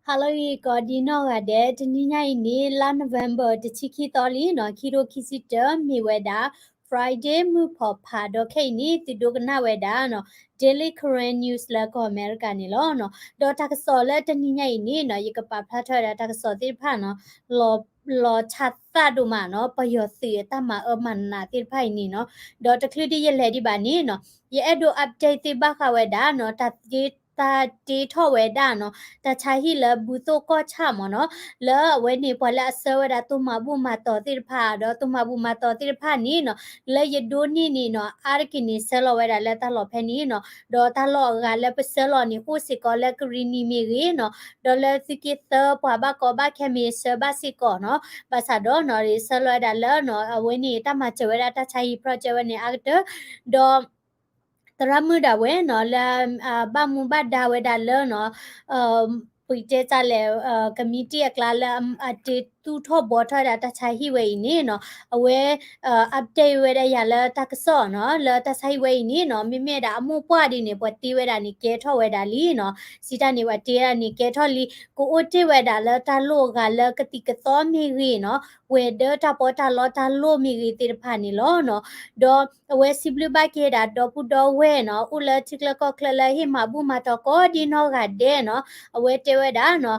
ဟါလၢအဂ့ၤ ကိးဒံနီၢ်ဂၤဒဲး, တနံၤညါအံၤန့ၣ် လါ November တဆံခံသီလံနီၤ, ခံထိခံဆံတၢ မ့ၢ်ဝဲဒၣ် Friday မုၢ်ဖီၣ်ဖး, ဒီးခဲအံၤန့ၣ် သုဒိကနၣ်ဝဲဒၣ်နီၤ Daily Karen News လၢကီၢ်အမဲရကၤန့ၣ်လီၤ. ဒီးတၢ်ကစီၣ်လၢတနံၤညါအံၤန့ၣ်နီၤ ယကပာ်ဖျါထီၣ်ဝဲဒၣ်တၢ်ကစီၣ်သ့ၣ်တဖၣ်နီၤ လီၤဆါသၣ်ဒိၣ်မးနီၤ ပယီၤသုးအတၢ်မၤအၢမၤနးသ့ၣ်တဖၣ်အံၤန့ၣ်နီၤ. ဒီးတချုးဒ်ယလဲၤဒံးဘၣ်န့ၣ်နီၤ ယအဲၣ်ဒိး update သ့ၣ်ဘၣ်ဃးဝဲဒၣ်နီၤ တၢ်တ့ တၢ်တ့ထီၣ်ဝဲဒၣ်နီၤ တၢ်ဆါဟံၣ်လၢဘူၣ်သိၣ်ကီၢ်ဆၣ်မ့ၢ်နီၤ, လၢအဝဲန့ၣ် ပှၤလၢအဆှၢဝဲဒၣ်သိၣ်မၤဘူၣ်မၤတီၤသ့ၣ်တဖၣ် ဒီးသိၣ်မၤဘူၣ်မၤတီၤသ့ၣ်တဖၣ်န့ၣ်နီၤ လၢယဒိးန့ၢ်န့ၣ်နီၤ အါတက့ၢ်န့ၣ် ဆှၢလီၤဝဲဒၣ်လၢတၢ်လီၢ်ဖဲန့ၣ်နီၤ, ဒီးတၢ်လီၢ်အဂၤလၢပဆှၢလီၤန့ၣ် အိၣ်စ့ၢ်ကီးလၢကရံၣ်နံၣ်မ့ၢ်ဂ့ၤနီၤ, ဒီးလၢသုးက့သၢပှၤဘၣ်ကီဘၣ်ခဲမ့ၢ်ဆှၢဘၣ်စ့ၢ်ကီးနီၤ, ဘၣ်ဆၣ်ဒီးနီၤ ဆှၢလီၤဝဲဒၣ်လၢနီၤ အဝဲန့ၣ် တၢ်မၤစၢၤဝဲဒၣ်တၢ်ဆါဟံၣ် project ဝဲန့ၣ်အါကတၢၢ်, ဒီး သရၣ်မုၣ်ဒၣ်ဝဲနီၤ လၢ ဘၣ်မူဘၣ်ဒါဝဲဒၣ်လၢနီၤ ပတဲတၢ်လဲၣ် ကမံးတံၢ်အကျါလၢအတ့သူၣ်ထီၣ်ဘှီထီၣ်ဝဲဒၣ်တၢ်ဆါဟံၣ်ဝဲအံၤန့ၣ်နီၤ အဝဲ update ဝဲဒၣ်ယၤလၢတၢ်ကစီၣ်နီၤ လၢတၢ်ဆါဟံၣ်ဝဲအံၤန့ၣ်နီၤ မ့မ့ၢ်ဒၣ်အမိၢ်ပှၢ်ဒ်န့ၣ် ပှၤတ့ဝဲဒၣ်န့ၣ်ကဲထီၣ်ဝဲဒၣ်လံနီၤ, စံးတၢ်န့ၣ် ပှၤတ့ဝဲဒၣ်န့ၣ်ကဲထီၣ်လံ, ကအိၣ်တ့ၢ်ဝဲဒၣ်လၢတၢ်လိၣ်အဂၤလၢကသံၣ်ကသီမ့ၢ်ဂ့ၤနီၤ, ဝဲၤဒၢတၢ်ပီးတၢ်လီတၢ်လိၣ်မ့ၢ်ဂ့ၤသ့ၣ်တဖၣ်န့ၣ်လီၤနီၤ, ဒီး အဝဲစံးဘျုးဘၣ်က့ၤဒၣ်ဒီပုၢ်ဒီဝဲၢ်နီၤ အိၣ်လၢထံချၢကီၢ်ချၢလၢဟ့ၣ်မၤဘူၣ်မၤတီၤကိးဒံနီၢ်ဂၤဒဲးနီၤ, အဝဲတဲဝဲဒၣ်နီၤ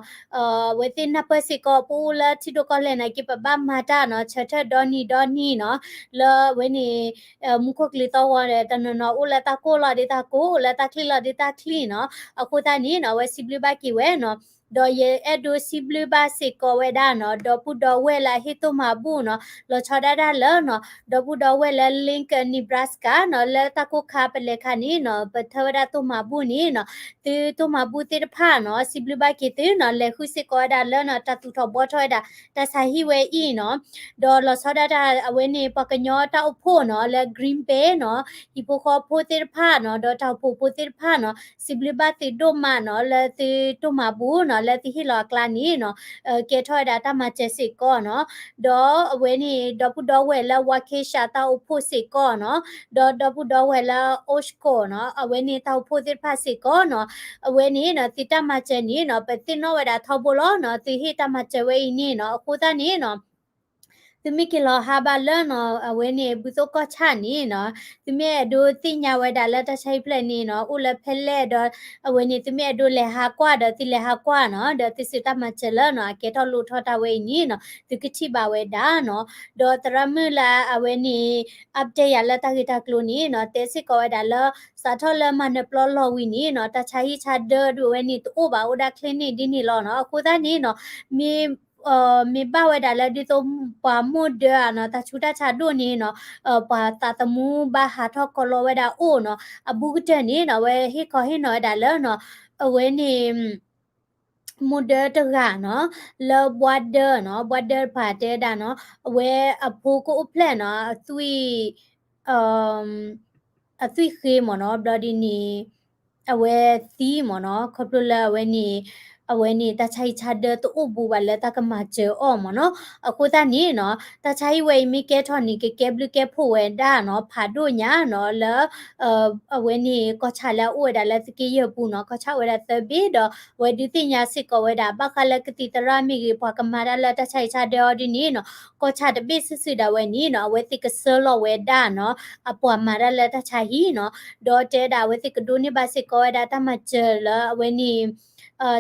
အဝဲသ့ၣ်နၢ်ပၢၢ်စ့ၢ်ကီး ပအိၣ်လၢထံဒိၣ်ကီၢ်လဲၢ်နာ်က့ ပဘၣ်မၤတၢ်နီၤ ဆၢထၢၣ်ဒီနံၤဒီနံၤနီၤ, လၢအဝဲန့ၣ် မူခိၣ်ကလံၤသီၣ်ဂီၤဒီး တနီၤနီၤအိၣ်လၢတၢ်ကိၢ်လီၤဒ်တၢ်ကိၢ် အိၣ်လၢတၢ်ချံလီၤဒ်တၢ်ချံနီၤ, အဃိသတးန့ၣ်နီၤ အဝဲစံးဘျုးဘၣ်က့ၤဝဲနီၤ ဒီးယအဲၣ်ဒိးစံးဘျုးဘၣ်စ့ၢ်ကီးဝဲဒၣ်နီၤ ဒီပုၢ်ဒီဝဲၢ်လၢအဟ့ၣ်သိၣ်မၤဘူၣ်နီၤ လီၤဆီဒၣ်တၢ်လၢနီၤ ဒီပုၢ်ဒီဝဲၢ်လၢ Lincoln Nebraska နီၤ လၢတၢ်ကိၢ်ခါပလဲၤခါန့ၣ်နီၤ ပထၢဝဲဒၣ်သိၣ်မၤဘူၣ်န့ၣ်နီၤ သုသိၣ်မၤဘူၣ်သ့ၣ်တဖၣ်နီၤ စံးဘျုးဘၣ်က့ၤသုနီၤ လဲၤဃုစ့ၢ်ကီးဝဲဒၣ်လၢနီၤ တၢ်သူၣ်ထီၣ်ဘှီထီၣ်ဝဲဒၣ် တၢ်ဆါဟံၣ်ဝဲအံၤနီၤ ဒီးလီၤဆီဒၣ်တၢ်အဝဲန့ၣ် ပှၤကညီတၢ်အိၣ်ဖှိၣ်နီၤ လၢ Green Bay နီၤ ဟံၣ်ဖိဃီဖိသ့ၣ်တဖၣ်နီၤ ဒီးတၢ်အိၣ်ဖှိၣ်ဖိသ့ၣ်တဖၣ်နီၤ စံးဘျုးဘၣ်သုဒိၣ်မးနီၤ လၢသုသိၣ်မၤဘူၣ်နီၤ လၢသုဟ့ၣ်လီၤအကျါန့ၣ်နီၤ ကဲထီၣ်ဝဲဒၣ်တၢ်မၤစၢၤစ့ၢ်ကီးနီၤ ဒီးအဝဲန့ၣ် ဒီပုၢ်ဒီဝဲၢ်လၢ Waukesha တၢ်အိၣ်ဖှိၣ်စ့ၢ်ကီးနီၤ ဒီးဒီပုၢ်ဒီဝဲၢ်လၢ Oshkosh နီၤ အဝဲန့ၣ်တၢ်အိၣ်ဖှိၣ်သ့ၣ်တဖၣ်စ့ၢ်ကီးနီၤ အဝဲန့ၣ်နီၤ သုတၢ်မၤစၢၤန့ၣ်နီၤ ပသ့ၣ်နီၣ်ဝဲဒၣ်ထီဘိလီၤနီၤ သုဟ့ၣ်တၢ်မၤစၢၤဝဲအံၤန့ၣ်နီၤ အဃိသတးန့ၣ်နီၤ သုမ့ၢ်က့ၤလီၤဟါဘၣ်လၢနီၤ အဝဲန့ၣ် ဘူၣ်သိၣ်ကီၢ်ဆၣ်န့ၣ်နီၤ သုမ့ၢ်အဲၣ်ဒိးသ့ၣ်ညါဝဲဒၣ်လၢတၢ်ဆါဟံၣ်ဖျၢၣ်န့ၣ်နီၤ အိၣ်လၢဖဲလဲၣ်ဒီး အဝဲန့ၣ် သုမ့ၢ်အဲၣ်ဒိးလဲၤဟးကွၢ်ဒီး သုလဲၤဟးကွၢ်နီၤ ဒီးသုစံးတၢ်မၤစၢၤလၢနီၤ အကဲထီၣ်လိၣ်ထီၣ်တၢ်ဝဲအံၤန့ၣ်နီၤ သုကထံၣ်ဘၣ်ဝဲဒၣ်နီၤ ဒီးသရၣ်မုၣ်လၢအဝဲန့ၣ် update ယၤလၢတၢ်ဂ့ၢ်တၢ်ကျိၤန့ၣ်နီၤ တဲစ့ၢ်ကီးဝဲဒၣ်လၢ စးထီၣ်လၢမၤနၢၤပျီလီၤဝံၤန့ၣ်နီၤ တၢ်ဆါဟံၣ်ဆါဒၢဒ်ဝဲန့ၣ် တအိၣ်ဘၣ် အိၣ်ဒၣ် clinic ဒ်န့ၣ်လီၤနီၤ အဃိသတးန့ၣ်နီၤ မ့ၢ် မ့ၢ်ဘၣ်ဝဲဒၣ်လၢဒ်သိးပှၤမိၢ်ဒၢဧါနီၤ တၢ်ဆူးတၢ်ဆါဒိၣ်န့ၣ်နီၤ ပှၤသးသမူဘၣ်ဟးထီၣ်ကီၤလီၤဝဲဒၣ်အိၣ်နီၤ အဘူးကတၢၢ်န့ၣ်နီၤ အဝဲဟ့ၣ်ခီဟ့ၣ်နီၤဝဲဒၣ်လၢနီၤ အဝဲန့ၣ် မိၢ်ဒၢတဂၤနီၤ လၢဘှါဒၢနီၤ ဘှါဒၢတဖၣ်တဲဝဲဒၣ်နီၤ အဝဲအဖိကအိၣ်ဖျဲၣ်နီၤ အသွံၣ် အသွံၣ်ဃ့မ့ၢ်နီၤ ဘျီဒ်န့ၣ် အဝဲသံမ့ၢ်နီၤ ခီဖျိလၢအဝဲန့ၣ် အဝဲန့ၣ် တၢ်ဆါဟံၣ်ဆါဒၢတအိၣ်ဘူးဘၣ်လၢတၢ်ကမၤစၢၤအီၤမ့ၢ်နီၤ အဃိသတးန့ၣ်နီၤ တၢ်ဆါဟံၣ်ဝဲအံၤမ့ၢ်ကဲထီၣ်န့ၣ် ကကဲဘျုးကဲဖှိၣ်ဝဲဒၣ်နီၤ ဖးဒိၣ်ညါနီၤ လၢ အဝဲန့ၣ် ကီၢ်ဆၣ်လၢအအိၣ်ဝဲဒၣ်လၢသုးက့ယဲၢ်ပူၤနီၤ ကီၢ်ဆၣ်အိၣ်ဝဲဒၣ်သၢဘ့ၣ်ဒီး အဝဲဒုးသ့ၣ်ညါစ့ၢ်ကီးဝဲဒၣ် ဘၣ်ဃးလၢကသံၣ်သရၣ်မ့ၢ်ဂ့ၤ ပှၤကမၤတၢ်လၢတၢ်ဆါဟံၣ်ဆါဒၢအီၤဒ်န့ၣ်နီၤ ကီၢ်ဆၣ်တဘ့ၣ်စုာ်စုာ်ဒၣ်ဝဲန့ၣ်နီၤ အဝဲသ့ၣ်ကဆှၢလီၤဝဲဒၣ်နီၤ အပှၤမၤတၢ်လၢတၢ်ဆါဟံၣ်နီၤ ဒီးတဲဒၣ်အဝဲသ့ၣ်ကဒိးန့ၢ်ဘၣ်စ့ၢ်ကီးဝဲဒၣ်တၢ်မၤစၢၤလၢအဝဲန့ၣ်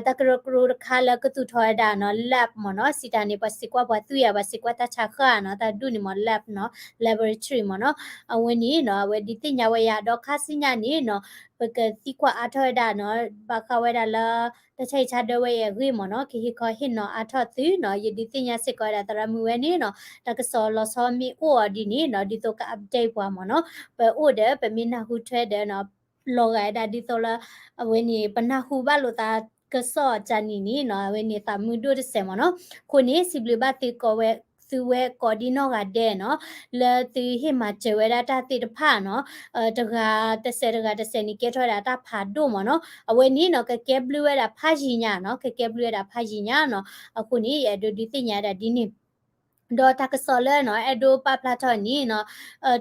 တၢ်ကရၢကရိတခါလၢကသူၣ်ထီၣ်ဝဲဒၣ်နီၤ lab မ့ၢ်နီၤ စံးတၢ်န့ၣ် ပှၤစံးကွၢ်ပှၤသွံၣ်ဧါ ပှၤစံးကွၢ်တၢ်ဆါဃၢ်ဧါနီၤ တၢ်ဒူၣ်န့ၣ်မ့ၢ် lab နီၤ laboratory မ့ၢ်နီၤ အဝဲန့ၣ်နီၤ အဝဲဒုးသ့ၣ်ညါဝဲယၤဒီးခါဆူညါန့ၣ်နီၤ ပကသံကွၢ်အါထီၣ်ဝဲဒၣ်နီၤ ဘၣ်ဃးဝဲဒၣ်လၢ တၢ်ဆါဟံၣ်ဆါဒၢဝဲအံၤအဂ့ၢ်မ့ၢ်နီၤ ကဟ့ၣ်ခီဟ့ၣ်နီၤအါထီၣ်သုနီၤ ယဒုးသ့ၣ်ညါစ့ၢ်ကီးဝဲဒၣ်သရၣ်မုၣ်ဝဲန့ၣ်နီၤ တၢ်ကစီၣ်လီၤဆီမ့ၢ်အိၣ်အီၤဒ်န့ၣ်နီၤ ဒ်သိးက update ပှၤမ့ၢ်နီၤ ပအိၣ်ဒီးပမ့ၢ်နၢ်ဟူထွဲဒီးနီၤ လီၤဂာ်ဝဲဒၣ်ဒ်သိးလၢ အဝဲန့ၣ် ပနၢ်ဟူဘၣ်လိာ်သးကစီၣ်အကၢ်န့ၣ်န့ၣ်နီၤ အဝဲန့ၣ်သးမုာ်ဒိၣ်တစဲးမ့ၢ်နီၤ အဃိန့ၣ် စံးဘျုးဘၣ်သုကိးဝဲ သုဝဲကိးဒံနီၢ်ဂၤဒဲးနီၤ လၢသုဟ့ၣ်မၤစၢၤဝဲဒၣ်တၢ်သ့ၣ်တဖၣ်နီၤ တဂၤတစဲးတဂၤတစဲးန့ၣ် ကဲထီၣ်ဝဲဒၣ်တၢ်ဖးဒိၣ်မ့ၢ်နီၤ အဝဲန့ၣ်နီၤ ကကဲဘျုးဝဲဒၣ်ဖးယံၤညါနီၤ ကကဲဘျုးဝဲဒၣ်ဖးယံၤညါနီၤ အဃိန့ၣ် ယအဲၣ်ဒိးဒုးသ့ၣ်ညါဒၣ်ဒ်န့ၣ် ဒီးတၢ်ကစီၣ်လၢနီၤ အဲၣ်ဒိးပာ်ဖျါထီၣ်န့ၣ်နီၤ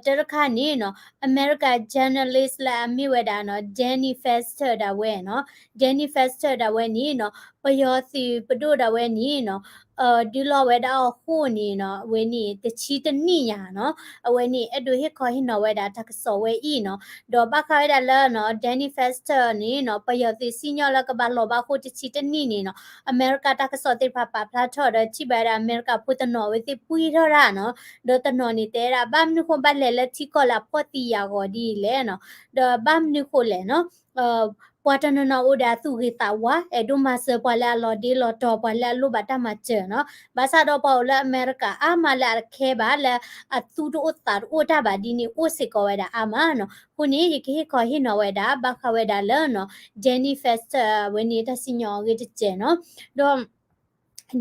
တၢ်တခါန့ၣ်နီၤ America journalist လၢအမ့ၢ်ဝဲဒၣ်နီၤ Danny Fenster ဒၣ်ဝဲနီၤ Danny Fenster ဒၣ်ဝဲန့ၣ်နီၤ ပယီၤသုးပဒိၣ်ဒၣ်ဝဲန့ၣ်နီၤ ဒုးလီၤဝဲဒၣ်အီၤဃိန့ၣ်နီၤ အဝဲန့ၣ်တဆံတနံၣ်ညါနီၤ အဝဲန့ၣ်အဲၣ်ဒိးဟ့ၣ်ခီဟ့ၣ်နီၤဝဲဒၣ်တၢ်ကစီၣ်ဝဲအံၤနီၤ ဒီးဘၣ်ဃးဝဲဒၣ်လၢနီၤ Danny Fenster န့ၣ်နီၤ ပယီၤသုးစံၣ်ညီၣ်လၢကဘၣ်လီၤဘၣ်အဃိတဆံတနံၣ်န့ၣ်နီၤ အမဲရကၤတၢ်ကစီၣ်သ့ၣ်တဖၣ်ပာ်ဖျါထီၣ်ဒီးထံၣ်ဘၣ်ဝဲဒၣ် အမဲရကၤဖိတနီၤအဝဲသ့ၣ်ပှံၢ်ထီၣ်တၢ်နီၤ ဒီးတနီၤန့ၣ်တဲဒၣ် ဘၣ်မနုၤဃိဘၣ်လဲၤလၢထံကီၢ်လၢအဖှီၣ်သံယာ်ဂီၤဒ်လဲၣ်နီၤ ဒီးဘၣ်မနုၤဃိလဲၣ်နီၤ ပှၤတနီၤနီၤအိၣ်ဒီးအသူၣ်ဂ့ၤသးဝါ အဲၣ်ဒိးမၤစၢၤပှၤလၢအလီၤဒ့လီၤတီၤ ပှၤလၢအလိၣ်ဘၣ်တၢ်မၤစၢၤနီၤ ဘၣ်ဆၣ်ဒီးပှၤအိၣ်လၢအမဲရကၤအါမးလၢအတခဲဘၣ်လၢအသူၣ်တအိၣ်သးတအိၣ်တၢ်ဘၣ်ဒ်န့ၣ် အိၣ်စ့ၢ်ကီးဝဲဒၣ်အါမးနီၤ အဃိန့ၣ် ယကဟ့ၣ်ခီဟ့ၣ်နီၤဝဲဒၣ် ဘၣ်ဃးဝဲဒၣ်လၢနီၤ Danny Fenster ဝဲန့ၣ်တၢ်စံၣ်ညီၣ်အဂ့ၢ်တစဲးနီၤ ဒီး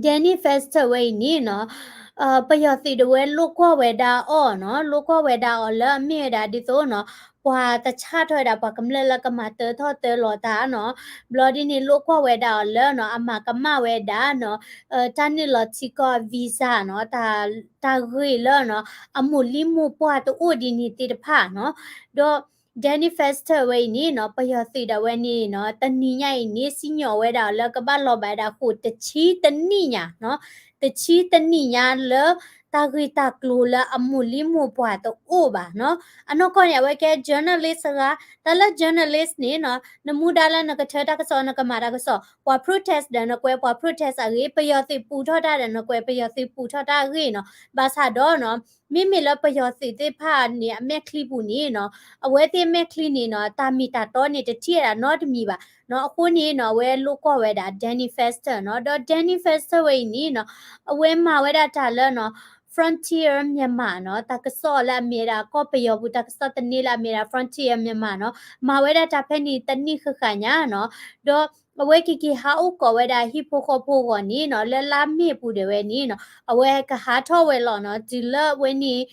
Danny Fenster ဝဲအံၤန့ၣ်နီၤ ပယီၤသုးဒၣ်ဝဲလိာ်ကွီၢ်ဝဲဒၣ်အီၤနီၤ လိာ်ကွီၢ်ဝဲဒၣ်အီၤလၢအမ့ၢ်ဝဲဒၣ်ဒ်သိးနီၤ ပှၤတဆၣ်ထီၣ်ဝဲဒၣ်ပှၤကမျၢၢ်လၢကမၤတၢထီၣ်တၢလီၤတၢ်နီၤ ဘျီဒ်န့ၣ် လိာ်ကွီၢ်ဝဲဒၣ်အီၤလၢနီၤ အမၤကမၣ်ဝဲဒၣ်နီၤ တၢ်နုာ်လီၤထံကီၢ် visa နီၤ တၢ်ဂ့ၢ်လၢနီၤ အမိၢ်လံမိၢ်ပှၢ်တအိၣ်ဒ်န့ၣ်သ့ၣ်တဖၣ်နီၤ ဒီး Danny Fenster ဝဲအံၤန့ၣ်နီၤ ပယီၤသုးဒၣ်ဝဲန့ၣ်နီၤ တနံၤညါအံၤန့ၣ် စံၣ်ညီၣ်ဝဲဒၣ်လၢကဘၣ်လီၤဘၣ်ဝဲဒၣ်ဃိာ်တဆံတနံၣ်ညါနီၤ တဆံတနံၣ်ညါလၢ တၢ်ဂ့ၢ်တၢ်ကျိၤလၢအမိၢ်လံမိၢ်ပှၢ်တအိၣ်ဘၣ်နီၤ အနီၢ်ကီၢ်န့ၣ် အဝဲကဲ journalist အဂၤ တၢ်လၢ journalist န့ၣ်နီၤ နမူဒါလၢနကထၢတၢ်ကစီၣ် နကမၤတၢ်ကစီၣ် ပှၤ protest ဒီးနကွဲးပှၤ protest အဂ့ၢ် ပယီၤသုးပူၤထီၣ်တၢ်ဒီးနကွဲးပယီၤသုးပူၤထီၣ်တၢ်အဂ့ၢ်နီၤ ဘၣ်ဆၣ်ဒီးနီၤ မ့မ့ၢ်လၢပယီၤသုးသ့ၣ်တဖၣ်န့ၣ် အမဲာ်ချံပူၤန့ၣ်နီၤ အဝဲသ့ၣ်အမဲာ်ချံန့ၣ်နီၤ တၢ်မ့ၢ်တၢ်တီန့ၣ် တထံၣ်ဝဲဒၣ်နီတမံၤဘၣ်နီၤ အဃိန့ၣ်နီၤ အဝဲလိာ်ကွီၢ်ဝဲဒၣ် Danny Fenster နီၤ ဒီး Danny Fenster ဝဲအံၤန့ၣ်နီၤ အဝဲမၤဝဲဒၣ်တၢ်လၢနီၤ Frontier Myanmar နီၤ တၢ်ကစီၣ်လၢအမ့ၢ်ဝဲဒၣ်ကီၢ်ပယီၤပူၤ တၢ်ကစီၣ်သန့လၢအမ့ၢ်ဝဲဒၣ် Frontier Myanmar နီၤ မၤဝဲဒၣ်တၢ်ဖဲန့ၣ်တနံၣ်ဃၣ်ဃၣ်ညါနီၤ ဒီး အဝဲက့ၤက့ၤဟးအိၣ်ကိးဝဲဒၣ်ဟံၣ်ဖိဃီဖိအဂီၢ်န့ၣ်နီၤ လၢလါမ့ၢ်ပူၤဒၣ်ဝဲန့ၣ်နီၤ အဝဲကဟးထီၣ်ဝဲလီၤနီၤ တုၤလၢအဝဲန့ၣ်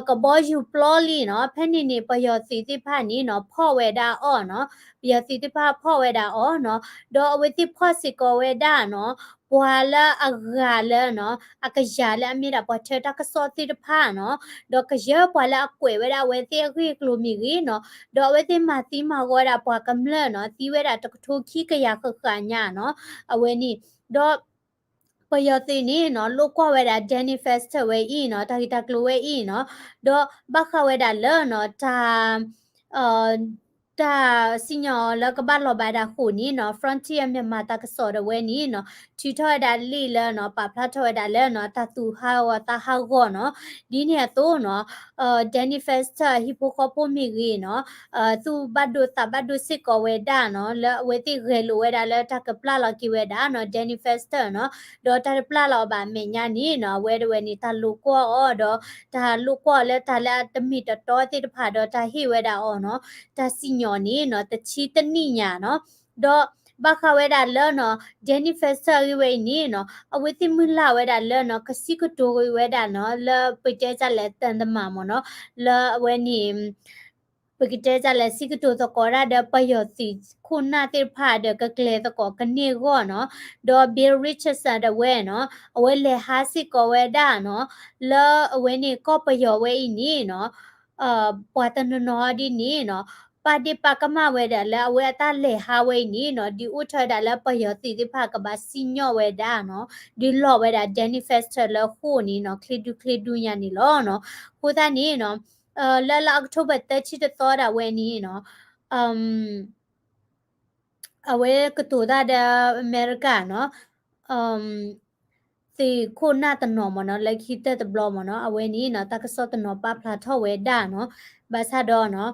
ကဘီယူၤပျီလံနီၤ ဖဲန့ၣ်န့ၣ် ပယီၤသုးသ့ၣ်တဖၣ်န့ၣ်နီၤ ဖီၣ်ဝဲဒၣ်အီၤနီၤ ပယီၤသုးသ့ၣ်တဖၣ်ဖီၣ်ဝဲဒၣ်အီၤနီၤ ဒီးအဝဲသ့ၣ်ဖီၣ်စ့ၢ်ကီးဝဲဒၣ်နီၤ ပှၤလၢအဂၤလၢနီၤ အကယၤလၢအမ့ၢ်ဒၣ်ပှၤထၢတၢ်ကစီၣ်သ့ၣ်တဖၣ်နီၤ ဒီးကယၢပှၤလၢအကွဲးဝဲဒၣ်အဝဲသ့ၣ်အဂ့ၢ်အကျိၤမ့ၢ်ဂ့ၤနီၤ ဒီးအဝဲသ့ၣ်မၤသံမၤဂီၤဝဲဒၣ်ပှၤကမျၢၢ်နီၤ သံဝဲဒၣ်တကထိခံကယၤဃၣ်ဃၣ်ညါနီၤ အဝဲန့ၣ် ဒီး ပယီၤသုးန့ၣ်နီၤ လိာ်ကွီၢ်ဝဲဒၣ် Danny Fenster ဝဲအံၤနီၤ တၢ်ဂ့ၢ်တၢ်ကျိၤဝဲအံၤနီၤ ဒီးဘၣ်ဃးဝဲဒၣ်လၢနီၤ တၢ် တၢ်စံၣ်ညီၣ်လၢကဘၣ်လီၤဘၣ်ဒၣ်ဃိာ်န့ၣ်နီၤ Frontier Myanmar တၢ်ကစီၣ်ဒၣ်ဝဲန့ၣ်နီၤ ထုးထီၣ်ဝဲဒၣ်လံာ်လၢနီၤ ပာ်ဖျါထီၣ်ဝဲဒၣ်လၢနီၤ တၢ်သူၣ်ဟးဂီၤသးဟးဂီၤနီၤ ဒ်န့ၣ်အသိးနီၤ Danny Fenster ဟံၣ်ဖိဃီဖိမ့ၢ်ဂ့ၤနီၤ သူၣ်ဘၣ်ဒိသးဘၣ်ဒိစ့ၢ်ကီးဝဲဒၣ်နီၤ လၢအဝဲသ့ၣ်ဂဲၤလိာ်ဝဲဒၣ်လၢတၢ်ကပျၢ်လီၤက့ၤဝဲဒၣ်နီၤ Danny Fenster နီၤ ဒီးတၢ်တပျၢ်လီၤအီၤဘၣ်အမဲာ်ညါန့ၣ်နီၤ အဝဲဒၣ်ဝဲန့ၣ် တၢ်လိာ်ကွီၢ်အီၤဒီး တၢ်လိာ်ကွီၢ်လၢတၢ်လၢအတမ့ၢ်တတီသ့ၣ်တဖၣ်ဒီး တၢ်ဟ့ၣ်ဝဲဒၣ်အီၤနီၤ တၢ်စံၣ်ညီၣ်န့ၣ်နီၤ တဆံတနံၣ်ညါနီၤ ဒီးဘၣ်ဃးဝဲဒၣ်လၢနီၤ Danny Fenster အဂ့ၢ်ဝဲအံၤန့ၣ်နီၤ အဝဲသ့ၣ်မုၢ်လၢ်ဝဲဒၣ်လၢနီၤ ကစံးကတိၤဝဲဒၣ်နီၤ လၢပတဲတၢ်လဲၣ် သံတမန်မ့ၢ်နီၤ လၢအဝဲန့ၣ် ပကတဲတၢ်လဲၣ် စံးကတိၤသကိးတၢ်ဒီး ပယီၤသုးခိၣ်နၢ်သ့ၣ်တဖၣ်ဒီး ကကျဲၤသကိးကန့ၢ်အဂီၢ်နီၤ ဒီး Bill Richardson ဒၣ်ဝဲနီၤ အဝဲလဲၤဟးစ့ၢ်ကီးဝဲဒၣ်နီၤ လၢအဝဲန့ၣ်ကီၢ်ပယီၤဝဲအံၤန့ၣ်နီၤ ပှၤတနီၤနီၤဒ်န့ၣ်နီၤ ပာ်ဒ့ၣ်ပာ်ကမၣ်ဝဲဒၣ်လၢအဝဲအတၢ်လဲၤဟးဝဲအံၤန့ၣ်နီၤ ဒုးအိၣ်ထီၣ်ဝဲဒၣ်လၢပယီၤသုးသ့ၣ်တဖၣ်ကဘၣ်စံၣ်ညီၣ်ဝဲဒၣ်နီၤ ဒုးလီၤဝဲဒၣ် Danny Fenster လၢဃိာ်န့ၣ်နီၤ ချ့ဒူချ့ဒူညါန့ၣ်လီၤနီၤ အဃိသတးန့ၣ်နီၤ လၢလါ October သၢဆံတသီဒၣ်ဝဲန့ၣ်နီၤ အဝဲကတိၤတၢ်ဒီးအမဲရကၤနီၤ သုးခိၣ်နၢ်တနီၤမ့ၢ်နီၤ လၢခံတၢၢ်တဘျီမ့ၢ်နီၤ အဝဲန့ၣ်နီၤ တၢ်ကစီၣ်တနီၤပာ်ဖျါထီၣ်ဝဲဒၣ်နီၤ ဘၣ်ဆၣ်ဒီးနီၤ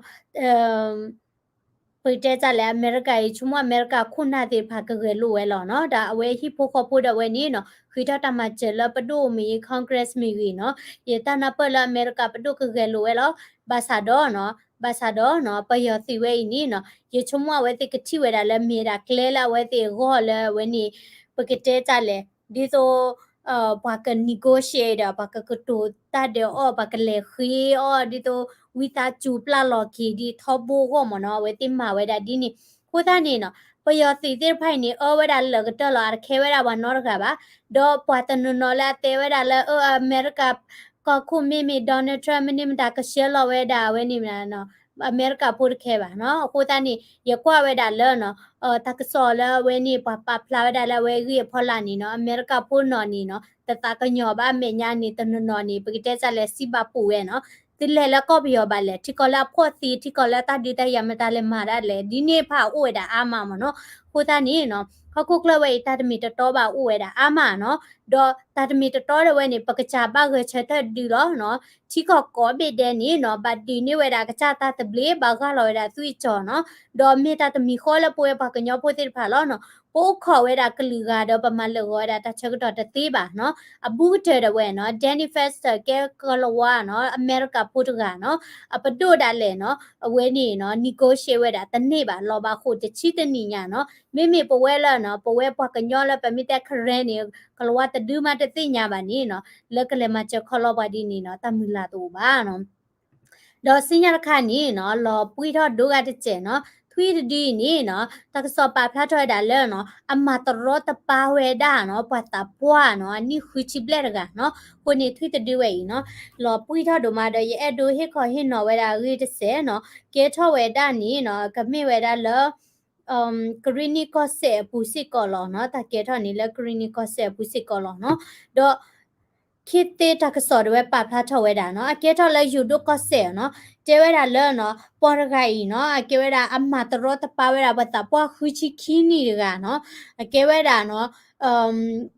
ပကတဲတၢ်လဲၣ် အမဲရကၤအံၤ ဆိကမိၣ်အမဲရကၤခိၣ်နၢ်သ့ၣ်တဖၣ်ကဂဲၤလိာ်ဝဲလီၤနီၤ ဒီးအဝဲဟံၣ်ဖိဃီဖိဒၣ်ဝဲန့ၣ်နီၤ ဃ့ထီၣ်တၢ်မၤစၢၤလၢပဒိၣ်မ့ၢ်ဂ့ၤ Congress မ့ၢ်ဂ့ၤနီၤ ယတၢ်နၢ်ပၢၢ်လၢအမဲရကၤပဒိၣ်ကဂဲၤလိာ်ဝဲလီၤ ဘၣ်ဆၣ်ဒီးနီၤ ဘၣ်ဆၣ်ဒီးနီၤ ပယီၤသုးဝဲအံၤန့ၣ်နီၤ ယဆိကမိၣ်အဝဲသ့ၣ်ကထံၣ်ဝဲဒၣ်လၢမ့ၢ်ဒၣ်ကျဲလၢအဝဲသ့ၣ်အဂီၢ်လၢအဝဲန့ၣ် ပကတဲတၢ်လဲၣ် ဒ်သိး ပှၤက negotiate ဒီး ပှၤကကတိၤတၢ်ဒီးအီၤ ပှၤကလဲၤဃ့အီၤ ဒ်သိး ဝံသးစူၤပျၢ်လီၤက့ၤဒ်ထီဘိအဂီၢ်မ့ၢ်နီၤ အဝဲသ့ၣ်မၤဝဲဒၣ်ဒ်န့ၣ် အဃိသတးန့ၣ်နီၤ ပယီၤသုးသ့ၣ်တဖၣ်အံၤန့ၣ် အၢဝဲဒၣ်လၢာ်ကတၢၢ်လီၤ အတခဲဝဲဒၣ်ပှၤနီတဂၤဘၣ် ဒီးပှၤတနီၤနီၤလၢအတဲဝဲဒၣ်လၢ အၢ အမဲရကၤ ကီၢ်ခိၣ်မ့မ့ၢ် Donald Trump မ့မ့ၢ်တၢ်ကဆှၢလီၤဝဲဒၣ်အဝဲန့ၣ်မ့ၢ်နီၤ အမဲရကၤဖိတခဲဘၣ်နီၤ. အဃိသတးန့ၣ် ယကွၢ်ဝဲဒၣ်လၢနီၤ တၢ်ကစီၣ်လၢအဝဲန့ၣ် ပှၤပာ်ဖျါဝဲဒၣ်လၢအဝဲအဂ့ၢ်အဖီလာ်န့ၣ်နီၤ အမဲရကၤဖိနီၢ်န့ၣ်နီၤ တသးကညီၤဘၣ်အမဲာ်ညါန့ၣ် တနီၤနီၤန့ၣ် ပကတဲစ့ၢ်လၢစံးဘၣ်ပူၤဝဲနီၤ သုလဲၤလၢကီၢ်ပယီၤဘၣ်လဲၣ် ထံကီၢ်လၢအဖှီၣ်သံ ထံကီၢ်လၢတၢ်ဒုးတၢ်ယၤမတၤလဲၤမၤဒၣ်လဲၣ် ဒ်န့ၣ်တဖၣ်အိၣ်ဝဲဒၣ်အါမးမ့ၢ်နီၤ. အဃိသတးန့ၣ်နီၤ ဟီၣ်ခိၣ်ချၢဝဲအံၤ တၢ်တမ့ၢ်တတီဘၣ်အိၣ်ဝဲဒၣ်အါမးနီၤ. ဒီးတၢ်တမ့ၢ်တတီဒၣ်ဝဲန့ၣ် ပကစၢ်ဘၣ်ဂဲၤဆၢထၢၣ်ဒုးလီၤနီၤ. ထံကီၢ်ကိးဘ့ၣ်ဒဲးန့ၣ်နီၤ ဘၣ်ဒုးန့ၢ်ဝဲဒၣ်ကစၢ်တၢ်သဘျ့ ဘၣ်ဂၢ်လီၤဝဲဒၣ်သွံၣ်စီၤနီၤ. ဒီးမ့ၢ်တၢ်တမံၤဃီလၢပဝဲပှၤကညီဖိသ့ၣ်တဖၣ်လီၤနီၤ. ပအိၣ်ခိးဝဲဒၣ်ကလုာ်ဂၤဒီးပမၤလၢာ်ဂီၤဝဲဒၣ်တၢ်ဆၢကတီၢ်တသ့ဘၣ်နီၤ. အဘူးကတၢၢ်ဒၣ်ဝဲနီၤ Danny Fenster ကဲကလၤဝါနီၤ အမဲရကၤဖိတဂၤနီၤ အပဒိၣ်ဒၣ်လဲာ်နီၤ အဝဲန့ၣ်နီၤ negotiate ဝဲဒၣ်တန့ၢ်ဘၣ် လီၤဘၣ်ဃိတဆံတနံၣ်ညါနီၤ. မ့မ့ၢ်ပဝဲလၢနီၤ ပဝဲပှၤကညီလၢပမ့ၢ်တဲ Karen န့ၣ် ကလၤဝါတဒုမးတသ့ၣ်ညါဘၣ်န့ၣ်နီၤ လၢကလဲၤမၤစၢၤခီလီပှၤဒ်န့ၣ်နီၤ တၢ်မုၢ်လၢ်တအိၣ်ဘၣ်နီၤ. ဒီးဆူညါတခါန့ၣ်နီၤ လီၤပှံၢ်ထီၣ်ဒိဂၤတစဲးနီၤ ထွံၣ်တဒုအံၤန့ၣ်နီၤ တၢ်ကစီၣ်ပာ်ဖျါထီၣ်ဝဲဒၣ်လၢနီၤ အမၤတရီတပါဝဲဒၣ်နီၤ ပှၤသးပှၢ်နီၤ အနံၣ်ဃုဆံဘျဲၣ်တဂၤနီၤ. အဃိန့ၣ်ထွံၣ်တဒုဝဲအံၤနီၤ လီၤပှံၢ်ထီၣ်ဒိၣ်မးဒီး ယအဲၣ်ဒိးဟ့ၣ်ခီဟ့ၣ်နီၤဝဲဒၣ်အဂ့ၢ်တစဲးနီၤ ကဲထီၣ်ဝဲဒၣ်န့ၣ်နီၤ ကမ့ၢ်ဝဲဒၣ်လၢ ကရံၣ်နံၣ်ကီၢ်စဲၣ်အပူၤစ့ၢ်ကီးလီၤနီၤ. တၢ်ကဲထီၣ်န့ၣ်လၢကရံၣ်နံၣ်ကီၢ်စဲၣ်အပူၤစ့ၢ်ကီးလီၤနီၤ. ဒီး ခ့သ့တၢ်ကစီၣ်ဒၣ်ဝဲပာ်ဖျါထီၣ်ဝဲဒၣ်နီၤ အကဲထီၣ်လၢယိၤဒိၣ်ကီၢ်စဲၣ်နီၤ တဲဝဲဒၣ်လၢနီၤ ပှၤတဂၤအံၤနီၤ အကဲဝဲဒၣ်အမၤတရီတပါဝဲဒၣ် ပှၤသးပှၢ်ဃုဆံခံနံၣ်တဂၤနီၤ အကဲဝဲဒၣ်နီၤ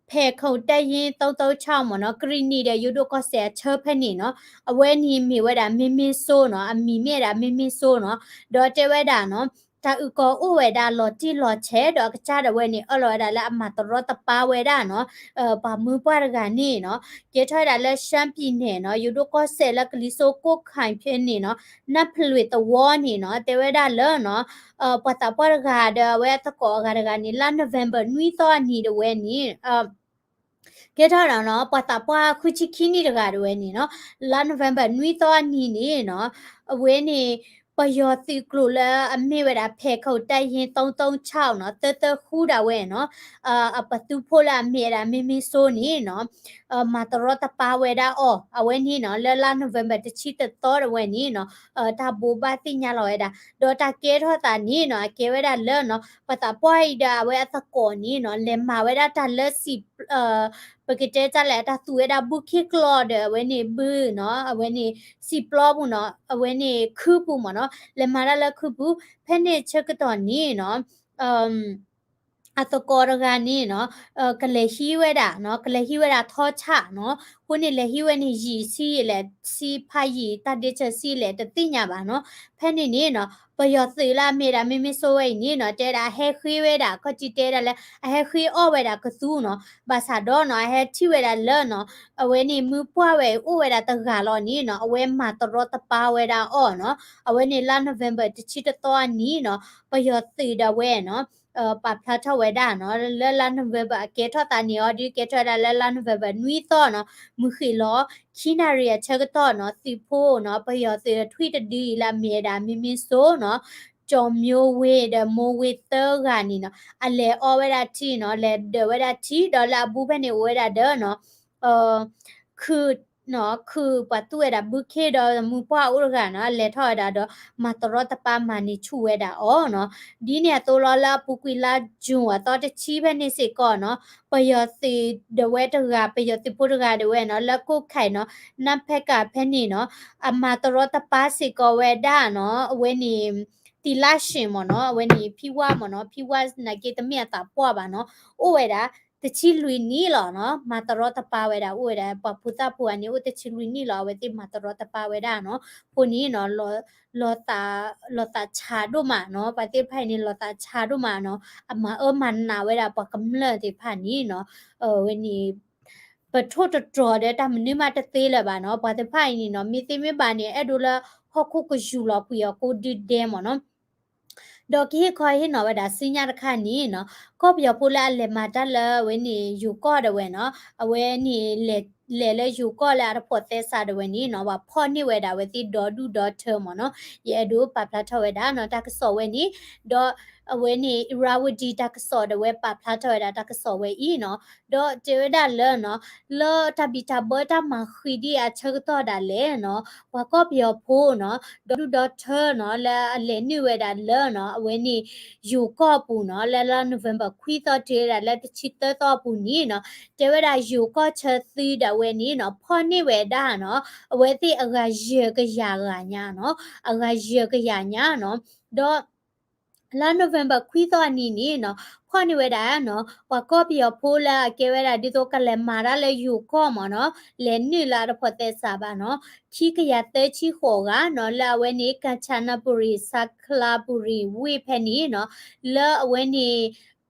ဖဲးခိၣ်တၢ်ယ့ၢ်သုံးသုံးခြောက်မ့ၢ်နီၤ ကရံၣ်နံၣ်ဒီးယိၤဒိၣ်ကီၢ်စဲၣ်အဆၢဖဲန့ၣ်နီၤ အဝဲန့ၣ်မ့ၢ်ဝဲဒၣ်မ့မ့ၢ်စိနီၤ အမံၤမ့ၢ်ဝဲဒၣ်မ့မ့ၢ်စိနီၤ ဒီးတဲဝဲဒၣ်နီၤ တၢ်အုၣ်ကီၤအိၣ်ဝဲဒၣ်လီၤတံၢ်လီၤဆဲး ဒီးအကစၢ်ဒၣ်ဝဲန့ၣ် အၢၣ်လီၤဝဲဒၣ်လၢအမၤတရီတပါဝဲဒၣ်နီၤ ပှၤမုၢ်ပှၢ်တဂၤန့ၣ်နီၤ ကဲထီၣ်ဝဲဒၣ်လၢ ရှမ်းပြည်နယ် နီၤ ယိၤဒိၣ်ကီၢ်စဲၣ်လၢကလံၤစိးကိးခါဖဲန့ၣ်နီၤ နၢ်ဖလွေသဝီန့ၣ်နီၤ တဲဝဲဒၣ်လၢနီၤ ပှၤသးပှၢ်တဂၤဒီးအဝဲအသကိးအဂၤတဂၤန့ၣ် လါ November နွံသီအနံၤဒၣ်ဝဲန့ၣ် ကဲထီၣ်ဒီးနီၤ ပှၤသးပှၢ်ဃုဆံခံနံၣ်တဂၤဒၣ်ဝဲန့ၣ်နီၤ လါ November နွံသီအနံၤန့ၣ်နီၤ အဝဲန့ၣ် ပယီၤသုးကျိၤလၢအမ့ၢ်ဝဲဒၣ် ဖဲးခိၣ်တၢ်ယ့ၢ်သုံးသုံးခြောက်နီၤ သၢသၢဃုဒၣ်ဝဲနီၤ အပသုးဖိလၢအမ့ၢ်ဝဲဒၣ်မ့မ့ၢ်စိန့ၣ်နီၤ မၤတရီတပါဝဲဒၣ်အီၤ အဝဲန့ၣ်နီၤ လၢလါ November တဆံတသီဒၣ်ဝဲန့ၣ်နီၤ တၢ်ဘိးဘၣ်သ့ၣ်ညါလီၤဝဲဒၣ် ဒီးတၢ်ကဲထီၣ်သးန့ၣ်နီၤ အကဲဝဲဒၣ်လၢနီၤ ပှၤသးပှၢ်အံၤဒီးအဝဲအသကိးန့ၣ်နီၤ လဲၤမၤဝဲဒၣ်တၢ်လၢစံာ် ပကတဲတၢ်လဲၣ်အတၢ်သူၣ်ဝဲဒၣ်ဘုခ့ကျီဒီး အဝဲန့ၣ်ဘုနီၤ အဝဲန့ၣ်စံာ်ပျီပူၤနီၤ အဝဲန့ၣ်ခုပူၤမ့ၢ်နီၤ လဲၤမၤတၢ်လၢခုပူၤ ဖဲန့ၣ်ဆၢကတီၢ်န့ၣ်နီၤ အသကိးတဂၤန့ၣ်နီၤ ကလဲၤဟံးဝဲဒၣ်နီၤ ကလဲၤဟံးဝဲဒၣ်ထီဆၣ်နီၤ အဃိန့ၣ်လဲၤဟံးဝဲန့ၣ်ယံာ်ဆံးလဲၣ် ဆံးဖးယံာ် တၢ်ဒ့ဆၢဆံးလဲၣ် တသ့ၣ်ညါဘၣ်နီၤ ဖဲန့ၣ်န့ၣ်နီၤ ပယီၤသုးလၢအမ့ၢ်ဒၣ်မ့မ့ၢ်စိဝဲအံၤန့ၣ်နီၤ တဲဒၣ်အဟဲဃ့ဝဲဒၣ် ခီၣ်ထံးတဲဒၣ်လၢ အဟဲဃ့အီၣ်ဝဲဒၣ်ကသူနီၤ ဘၣ်ဆၣ်ဒီးနီၤ အဟဲထံၣ်ဝဲဒၣ်လၢနီၤ အဝဲန့ၣ်မုၢ်ပှၢ်ဝဲအိၣ်ဝဲဒၣ်တဂၤလီၤန့ၣ်နီၤ အဝဲမၤတရီတပါဝဲဒၣ်အီၤနီၤ အဝဲန့ၣ်လါ November တဆံတသီအနံၤနီၤ ပယီၤသုးဒၣ်ဝဲနီၤ ပာ်ဖျါထီၣ်ဝဲဒၣ်နီၤ လၢလါ November အကဲထီၣ်သးန့ၣ်အီၤ ဒုးကဲထီၣ်ဝဲဒၣ်လၢလါ November နွံသီနီၤ မုၢ်ဃ့ၢ်လီၤ ခံနၣ်ရံၣ်အဆၢကတီၢ်နီၤ သုးဖိနီၤ ပယီၤသုးထွံၣ်တဒုအံၤလၢအမ့ၢ်ဝဲဒၣ်မ့မ့ၢ်စိနီၤ ကၠီၤမျိဝ့ၤဒီးမိဝ့ၤသၢဂၤန့ၣ်နီၤ အလဲၤအီဝဲဒၣ်ထံနီၤ လဲၤဒၢးဝဲဒၣ်ထံ ဒီးလၢအဘူးဖဲန့ၣ်အိၣ်ဝဲဒၣ်ဒီးနီၤ ခုၣ်နီၤ ခုၣ်ပှၤသူၣ်ဝဲဒၣ်ဘုခ့ဒီးမုၢ်ပှၢ်အိၣ်တဂၤနီၤ လဲၤထီၣ်ဝဲဒၣ်ဒီး မၤတရီတပါမၤန့ၢ်ဆူၣ်ဝဲဒၣ်အီၤနီၤ ဒ်န့ၣ်အသိးလီၤ လၢအပူၤကွံာ်လါ June အသီတဆံဖဲန့ၣ်စ့ၢ်ကီးနီၤ ပယီၤသုးဒၣ်ဝဲတဂၤ ပယီၤသုးဖိတဂၤဒၣ်ဝဲနီၤ လၢကိၣ်ခါနီၤ နၢ်ဖဲးကၣ်ဖဲန့ၣ်နီၤ အမၤတရီတပါစ့ၢ်ကီးဝဲဒၣ်နီၤ အဝဲန့ၣ် သီလရှင်မ့ၢ်နီၤ အဝဲန့ၣ် ဖံဝါမ့ၢ်နီၤ ဖံဝါနာ်က့တမ့ၢ်အသးပှၢ်ဘၣ်နီၤ အိၣ်ဝဲဒၣ် တဆံလွံၢ်နံၣ်လီၤနီၤ မၤတရီတပါဝဲဒၣ် အိၣ်ဝဲဒၣ် ပှၤဖိသၣ်ဖိအန့ၣ် အိၣ်တဆံလွံၢ်နံၣ်လီၤ အဝဲသ့ၣ်မၤတရီတပါဝဲဒၣ်နီၤ အဃိန့ၣ်နီၤ လီၤသး လီၤသးဆါဒိၣ်မးနီၤ ပှၤသ့ၣ်တဖၣ်အံၤန့ၣ် လီၤသးဆါဒိၣ်မးနီၤ အမၤအၢမၤနးဝဲဒၣ်ပှၤကမျၢၢ်သ့ၣ်တဖၣ်န့ၣ်နီၤ ဝဲန့ၣ် ပထိၣ်သတြီၤဒီးတၢ်မနုၤမးတသ့လၢၤဘၣ်နီၤ ပှၤသ့ၣ်တဖၣ်အံၤန့ၣ်နီၤ မ့ၢ်သ့မ့ၢ်ဘၣ်န့ၣ် အဲၣ်ဒိးလၢဟီၣ်ခိၣ်ကယူၤလီၤကွံာ်အီၤကိးဒုဒဲမ့ၢ်နီၤ ဒီးကဟ့ၣ်ခီဟ့ၣ်နီၤဝဲဒၣ်ဆူညါတခါန့ၣ်နီၤ ကီၢ်ပယီၤဖိလၢအလဲၤမၤတၢ်လၢအဝဲန့ၣ် ယိၤကီၢ်ဒၣ်ဝဲနီၤ အဝဲန့ၣ်လဲၤ လဲၤလၢယိၤကီၢ်လၢအတဖိးသဲစးဒၣ်ဝဲန့ၣ်နီၤ ပှၤဖီၣ်န့ၢ်ဝဲဒၣ်အဝဲသ့ၣ်ဒီဒူၣ်ဒီထၢမ့ၢ်နီၤ. ယအဲၣ်ဒိးပာ်ဖျါထီၣ်ဝဲဒၣ်နီၤ တၢ်ကစီၣ်ဝဲန့ၣ် ဒီးအဝဲန့ၣ် ရၤဝဒံ တၢ်ကစီၣ်ဒၣ်ဝဲပာ်ဖျါထီၣ်ဝဲဒၣ်တၢ်ကစီၣ်ဝဲအံၤနီၤ. ဒီးတဲဝဲဒၣ်လၢနီၤ လၢတၢ်ဘံၣ်တၢ်ဘၢတၢ်မၤဃံၤဒ်အဆၢကတီၢ်ဒၣ်လဲာ်နီၤ ပှၤကီၢ်ပယီၤဖိနီၤ ဒီဒူၣ်ဒီထၢနီၤ လၢအလဲၤနုာ်ဝဲဒၣ်လၢနီၤ အဝဲန့ၣ် ယိၤကီၢ်အပူၤနီၤ လၢလါ November ခွံသီတုၤဝဲဒၣ်လၢတဆံသၢသီအပူၤန့ၣ်နီၤ တဲဝဲဒၣ်ယိၤကီၢ်ဆၢသံဒၣ်ဝဲန့ၣ်နီၤ ဖီၣ်န့ၢ်ဝဲဒၣ်နီၤ အဝဲသ့ၣ်အဂၤယဲၢ်ကယၤဂၤညါနီၤ အဂၤယဲၢ်ကယၤညါနီၤ. ဒီး လါ November ခွံသီအနံၤန့ၣ်နီၤ ဖီၣ်န့ၢ်ဝဲဒၣ်နီၤ ပှၤကီၢ်ပယီၤဖိလၢအကဲဝဲဒၣ်ဒ်သိးကလဲၤမၤတၢ်လၢယိၤကီၢ်မ့ၢ်နီၤ လဲၤနုာ်လၢအတဖိးသဲစးဘၣ်နီၤ ခံကယၤသၢဆံဃိးဂၤနီၤ လၢအဝဲန့ၣ် ကၣ်ဆၣ်နၣ်ပူၤရံၤ စၤခလါပူၤရံၤဝ့ၢ်ဖဲန့ၣ်နီၤ လၢအဝဲန့ၣ်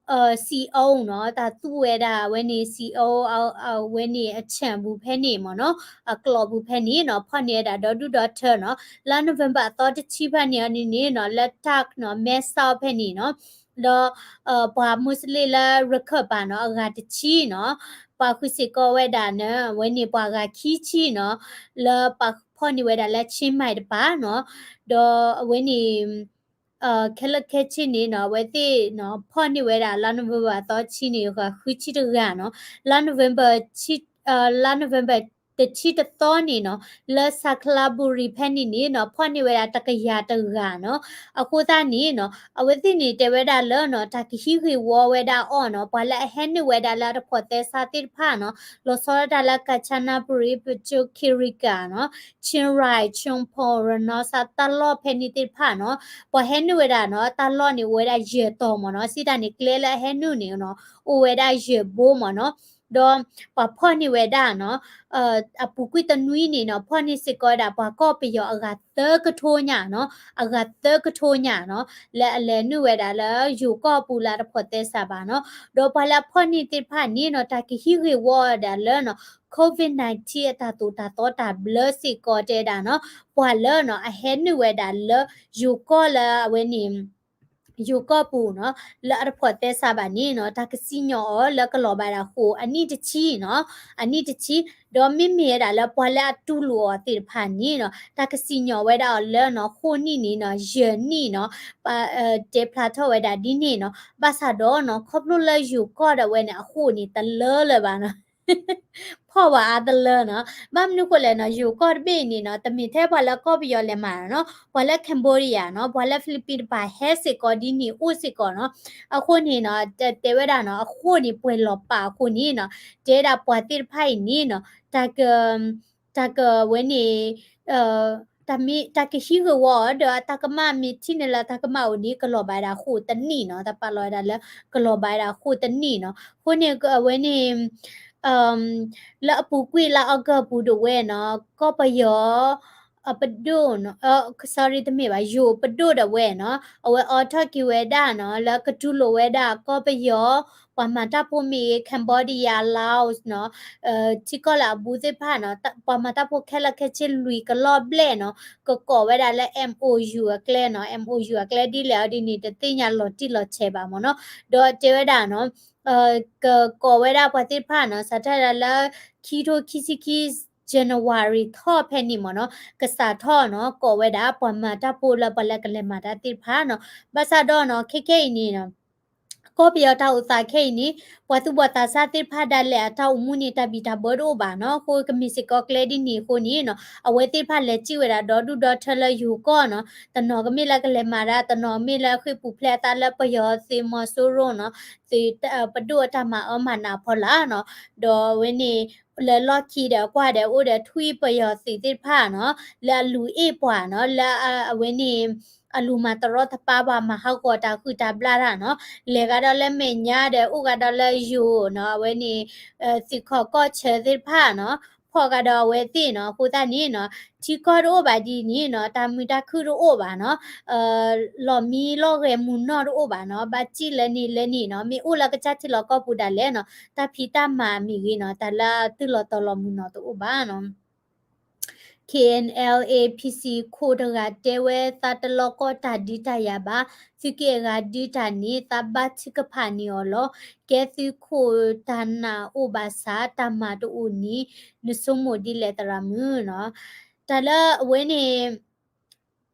Seoul နီၤ တၢ်သူဝဲဒၣ်အဝဲန့ၣ် Seoul အဝဲန့ၣ်အဆၣ်ပူၤဖဲန့ၣ်မ့ၢ်နီၤ အကျိာ်ပူၤဖဲန့ၣ်နီၤ ဖီၣ်န့ၢ်ဝဲဒၣ်ဒီဒူၣ်ဒီထၢနီၤ လါ November အသီတဆံဖဲန့ၣ်အနံၤန့ၣ်နီၤ လၢ Tak နီၤ မဲဆီးဖဲန့ၣ်နီၤ ဒီး ပှၤ Muslim လၢရခၢၣ်ပၤနီၤ အဂၤတဆံနီၤ ပှၤဃုစ့ၢ်ကီးဝဲဒၣ်န့ၣ် အဝဲန့ၣ်ပှၤဂၤခံဆံနီၤ လၢပှၤဖီၣ်န့ၢ်ဝဲဒၣ်လၢ Chiang Mai တပၤနီၤ ဒီးအဝဲန့ၣ် ခဲလၢာ်ခဲဆ့န့ၣ်နီၤ အဝဲသ့ၣ်နီၤ ဖီၣ်န့ၢ်ဝဲဒၣ်လါ November အသီတဆံန့ၣ် ဂၤဃုဆံတဂၤနီၤ လါ November လါ November တဆံတသီန့ၣ်နီၤ လၢ စၤခလါပူၤရံၤဖဲန့ၣ်န့ၣ်နီၤ ဖီၣ်န့ၢ်ဝဲဒၣ်တကယၤတဂၤနီၤ အဃိသတးန့ၣ်နီၤ အဝဲသ့ၣ်န့ၣ်တဲဝဲဒၣ်လၢနီၤ တၢ်ကဟံးဂ့ၢ်ဝီဝဲဒၣ်အီၤနီၤ ပှၤလၢအဟဲနုာ်ဝဲဒၣ်လၢအတဖိးသဲစးသ့ၣ်တဖၣ်နီၤ လီၤဆီဒၣ်တၢ်လၢ ကၣ်ဆၣ်နၣ်ပူၤရံၤ ပကၠိၣ် ခ့ရံကၤနီၤ Chiang Rai Chumphon ရနီၤစးတၢ်လီၢ်ဖဲန့ၣ်သ့ၣ်တဖၣ်နီၤ ပှၤဟဲနုာ်ဝဲဒၣ်နီၤ တၢ်လီၢ်န့ၣ်အိၣ်ဝဲဒၣ်ယဲၢ်တီၤမ့ၢ်နီၤ စံးတၢ်န့ၣ်ကျဲလၢအဟဲနုာ်န့ၣ်နီၤ အိၣ်ဝဲဒၣ်ယဲၢ်ဘိမ့ၢ်နီၤ ဒီးပှၤဖီၣ်န့ၢ်ဝဲဒၣ်နီၤ အပူၤကွံာ်တနွံန့ၣ်နီၤ ဖီၣ်န့ၢ်စ့ၢ်ကီးဝဲဒၣ်ပှၤကီၢ်ပယီၤအဂၤသၢကထိညါနီၤ အဂၤသၢကထိညါနီၤ လၢအလဲၤနုာ်ဝဲဒၣ်လၢယိၤကီၢ်ပူၤလၢအတဖိးသဲစးဘၣ်နီၤ ဒီးပှၤလၢအဖီၣ်န့ၢ်သ့ၣ်တဖၣ်န့ၣ်နီၤ တၢ်ကဟံးဂ့ၢ်ဝီဒၣ်လၢနီၤ COVID nineteen အတၢ်သိၣ်တၢ်သီတၢ်ဘျၢစ့ၢ်ကီးတဲဒၣ်နီၤ ပှၤလၢနီၤ အဟဲနုာ်ဝဲဒၣ်လၢယိၤကီၢ်လၢအဝဲန့ၣ် ယိၤကီၢ်ပူၤနီၤ လၢအတဖိးသဲစးဘၣ်န့ၣ်နီၤ တၢ်ကစံၣ်ညီၣ်အီၤလၢကလီၤဘၣ်ဒၣ်ဃိာ်အနံၣ်တဆံနီၤ အနံၣ်တဆံ ဒီးမ့မ့ၢ်ဝဲဒၣ်လၢပှၤလၢအတူၢ်လိာ်အီၤသ့ၣ်တဖၣ်န့ၣ်နီၤ တၢ်ကစံၣ်ညီၣ်ဝဲဒၣ်အီၤလၢနီၤ ဃိာ်နံၣ်န့ၣ်နီၤ ယဲၢ်နံၣ်နီၤ ပတဲဖျါထီၣ်ဝဲဒၣ်ဒ်န့ၣ်နီၤ ဘၣ်ဆၣ်ဒီးနီၤ ခီဖျိလၢယိၤကီၢ်ဒၣ်ဝဲန့ၣ် အဃိာ်န့ၣ်တလၢလၢၤဘၣ်နီၤ ဖီၣ်ဝဲအါတလၢနီၤ ဘၣ်မနုၤဃိလဲၣ်နီၤ ယိၤကီၢ်တဘ့ၣ်အံၤန့ၣ်နီၤ တမ့ၢ်ထဲပှၤလၢကီၢ်ပယီၤလဲၤမၤနီၤ ပှၤလၢ Cambodia နီၤ ပှၤလၢ Philippines တပၤဟဲစ့ၢ်ကီးဒ်န့ၣ်အိၣ်စ့ၢ်ကီးနီၤ အဃိန့ၣ်နီၤ တဲဝဲဒၣ်နီၤ အဃိာ်န့ၣ်ပှဲၤလီၤပာ်အဃိန့ၣ်နီၤ တဲဒၣ်ပှၤသ့ၣ်တဖၣ်အံၤန့ၣ်နီၤ တၢ်က တၢ်ကဝဲန့ၣ် တၢ်မ့ၢ် တၢ်ကဟံးဂ့ၢ်ဝီအီၤဒီးအတၢ်ကမၣ်မ့ၢ်ထံၣ်န့ၣ်လၢတၢ်ကမၣ်အိၣ်န့ၣ် ကလီၤဘၣ်ဒၣ်ဃိာ်တနံၣ်နီၤ တၢ်ပာ်လီၤဝဲဒၣ်လၢ ကလီၤဘၣ်ဒၣ်ဃိာ်တနံၣ်နီၤ အဃိန့ၣ် အဝဲန့ၣ် လၢအပူၤကွံာ်လါ August ပူၤဒၣ်ဝဲနီၤ ကီၢ်ပယီၤ အပဒိၣ်နီၤ sorry တမ့ၢ်ဘၣ် ယိၤပဒိၣ်ဒၣ်ဝဲနီၤ အဝဲအိးထီၣ်က့ၤဝဲဒၣ်နီၤ လၢကတူၢ်လိာ်ဝဲဒၣ်ကီၢ်ပယီၤ ပှၤမၤတၢ်ဖိမ့ၢ်ဂ့ၤ Cambodia Laos နီၤ ထံကီၢ်လၢအဘူးသ့ၣ်တဖၣ်နီၤ ပှၤမၤတၢ်ဖိခဲလၢာ်ခဲဆ့လွံၢ်ကလီၢ်ဘျဲၣ်နီၤ ကကိးဝဲဒၣ်လၢ MOU အကျဲနီၤ MOU အကျဲဒ်လဲၣ်အီၤဒ်န့ၣ် တသ့ၣ်ညါလီၤတံၢ်လီၤဆဲးဘၣ်မ့ၢ်နီၤ ဒီးတဲဝဲဒၣ်နီၤ ကကိးဝဲဒၣ်ပှၤသ့ၣ်တဖၣ်နီၤ စးထီၣ်ဒၣ်လၢ ခံထိခံဆံခံ January ထီၣ်ဖဲန့ၣ်မ့ၢ်နီၤ ကစးထီၣ်နီၤ ကိးဝဲဒၣ်ပှၤမၤတၢ်ဖိလၢပှၤလၢကလဲၤမၤတၢ်သ့ၣ်တဖၣ်နီၤ ဘၣ်ဆၣ်ဒီးနီၤ ခဲခဲအံၤန့ၣ်နီၤ ကီၢ်ပယီၤတၢ်အိၣ်သးခဲအံၤန့ၣ် ပှၤသူၣ်ဘီၣ်သးစၢ်သ့ၣ်တဖၣ်ဒၣ်လဲာ်အတၢ်အိၣ်မူန့ၣ် တၢ်ဘံၣ်တၢ်ဘၢတအိၣ်ဘၣ်နီၤ အဃိကမ့ၢ်စ့ၢ်ကီးကျဲဒ်န့ၣ်အဃိန့ၣ်နီၤ အဝဲသ့ၣ်တဖၣ်လဲၤစံၣ်ဝဲဒၣ်ဒီဒူၣ်ဒီထၢလၢယိၤကီၢ်နီၤ တနီၤကမ့ၢ်လၢကလဲၤမၤဒၣ် တနီၤကမ့ၢ်လၢဃ့ၢ်ပူၤဖျဲးအသးလၢပယီၤသုးမီၤစိရိၤနီၤ သုးပဒိၣ်အတၢ်မၤအၢမၤနးအဖီလာ်နီၤ ဒီးအဝဲန့ၣ် လၢလီၢ်ခံဒီးအကွၢ်ဒီးအိၣ်ဒီးထွံၣ်ပယီၤသုးသ့ၣ်တဖၣ်နီၤ လၢအလူၤအ့ၣ်ပှၤနီၤ လၢအဝဲန့ၣ် အလူၤမၤတရီတပါပှၤမၤဟးဂီၤတၢ်ဃုာ်တၢ်ဘျၣ်တၢ်နီၤ လဲၤဂၤဒီးလၢမဲာ်ညါဒီးအိၣ်ဂၤဒီးလၢယိၤနီၤ အဝဲန့ၣ် သုးခီၣ်ကီၢ်ဆၢသ့ၣ်တဖၣ်နီၤ ဖီၣ်ဂၤဒီးအဝဲသ့ၣ်နီၤ အဃိသတးန့ၣ်နီၤ ထံကီၢ်တအိၣ်ဘၣ်ဒ်န့ၣ်နီၤ တၢ်မုာ်တၢ်ခုၣ်တအိၣ်ဘၣ်နီၤ လီၢ်မံလီၢ်ဂဲၤမုၢ်နီၢ်တအိၣ်ဘၣ်နီၤ ဘၣ်စံၣ်လၢန့ၣ်လၢန့ၣ်နီၤ မ့ၢ်အိၣ်လၢကစၢ်ထံလီၢ်ကီၢ်ပူၤဒၣ်လဲာ်နီၤ တၢ်ဖံးတၢ်မၤမ့ၢ်ဂ့ၤနီၤ တၢ်လၢအတုၤလီၤတီၤလီၤမုၢ်နီၤတအိၣ်ဘၣ်နီၤ K N L A P C ခိၣ်တဂၤတဲဝဲ သးတလီၤကီတၢ်ဒုးတၢ်ယၤဘၣ်, သုးက့အဂၤဒုးတၢ်န့ၣ် သးဘါထုကဖၣ်န့ၢ်အီၤလီၤ. ကဲသုးခိၣ်တၢ်နာ်အိၣ်ဘၣ်ဆၣ် တၢ်မၤတအိၣ်န့ၣ် နဆိကမိၣ်ဒ်လဲၣ်သရၣ်မုၣ်နီၤ. တၢ်လၢအဝဲန့ၣ်